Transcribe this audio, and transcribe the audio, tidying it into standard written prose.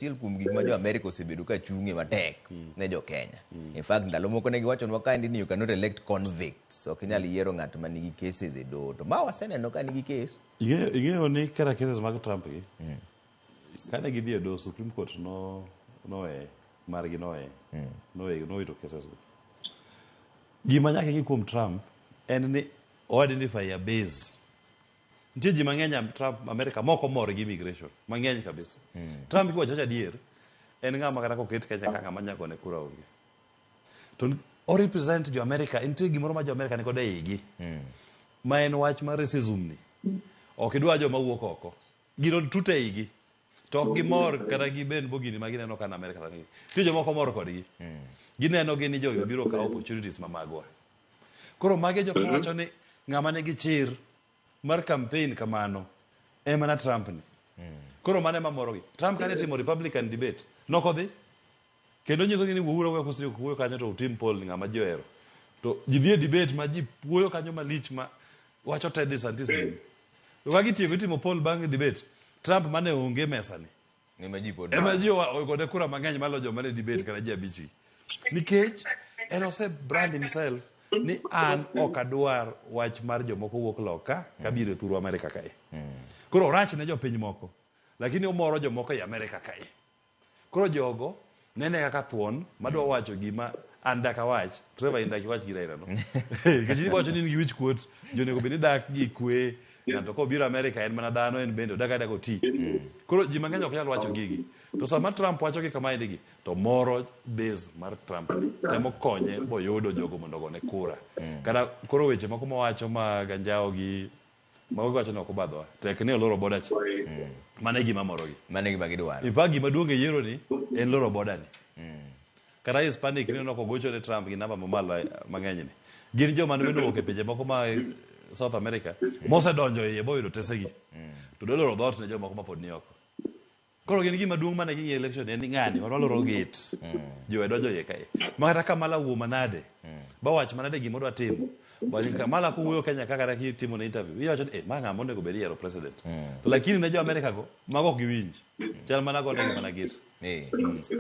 Achiel kuom gik ma jo Amerika osebedo ka chung'e matek ne jo Kenya. In fact, ndalo moko ne giwachonwa kaendi ni you cannot elect convicts. Ok inyal yiero ng'at ma nigi cases e doho. To ma waseneno ka nigi case. Ing'eyo ni kata cases mag Trump gi kane gidhi e doho Supreme Court no nowe margi nowe nowe nowito cases go. Gima nyaka ing'i kuom Trump en ni o identify a base. Nitie ji mang'eny am- Trump America mok omor gi immigration mang'eny kabisa. Trump kiwacho awacha adier en ng'ama kata koket Kenya ka ng'ama nyalo gone kura onge. To o represent jo America nitie gimoro ma jo America ni godo e igi. Ma en wach mar racism ni. Ok idwa joma wuok oko. Gino tut e igi. To ok gimor kata giben bogini ma gineno ka na America sani. Nitie jomoko mor kodgi. Gineno gi ni jogi obiro kawo opportunities ma magwa. Koro magi jok mawacho ni ng'ama nigi chir mar campaign kamano en mana Trump ni. Koro mano ema morogi. Trump kane timo Republican debate, nokodhi. Kendo nyisogi ni wuouru awuoya kusetieko wuoyo kanyo to utim poll ni ng'ama ji ohero. To ji dhi e debate ma ji wuoyo kanyo malich ma wacho Ted DeSantis gini. To ka gitieko itimo poll bang' debate, Trump mane onge mesa ni. Ema ji pod Ema ji ogone kura mang'eny maloyo joma ne debate kata ji abich gi. Nikech en ose brand himself ni an ok adwar wach mar jomoko wuok loka kabiro e thuru Amerika kae. Koro orach ne jopiny moko, lakini omoro jomoko ei Amerika kae. Koro jogo nene kaka thuon madwa wacho gima an dak awach. Trevor in dak iwach gir aina no. Nikech in iwacho ni in gi wich kuot, ji onego bed ni dak gi kwe. Ng'ato kobiro Amerika en mana dhano en bende odak adaka oti. Koro ji mang'eny ok nyal wacho gigi. To sama Trump wacho gi kamaendi gi, to moro base mar Trump ni. Temo konye boyudo jogo mondo ogone kura. Kata koro weche moko mowacho mag anjawo gi mago giwacho ni ok obadhowa. Tek ni oloro border cha. Mano e gima morogi. Mano e gima gidwaro. In fact gima duong' e yiero ni en loro border ni. Kata Hispanic mineno kogocho ne Trump gi namba mamalo mang'eny ni. Gin joma ne owuok e pinje moko ma South America mosedonjo iye boyudo tesegi. To doloro dhoot ne jomoko mapod ni oko. Koro gin gima duong' mane ging'iyo election en ni ng'ani wan waloro gate. Jowe donjo iye kae. Ma kata Kamala wuo manade. Ba wach manade gima odwa timo. But Kamala kowuoyo Kenya ka kata kitimo ne interview. Iwacho ni eh ma ng'ama onego bed yiero president. To lakini ne jo America go mago ok giwinj. Chal mana go negi mana gate. Eh.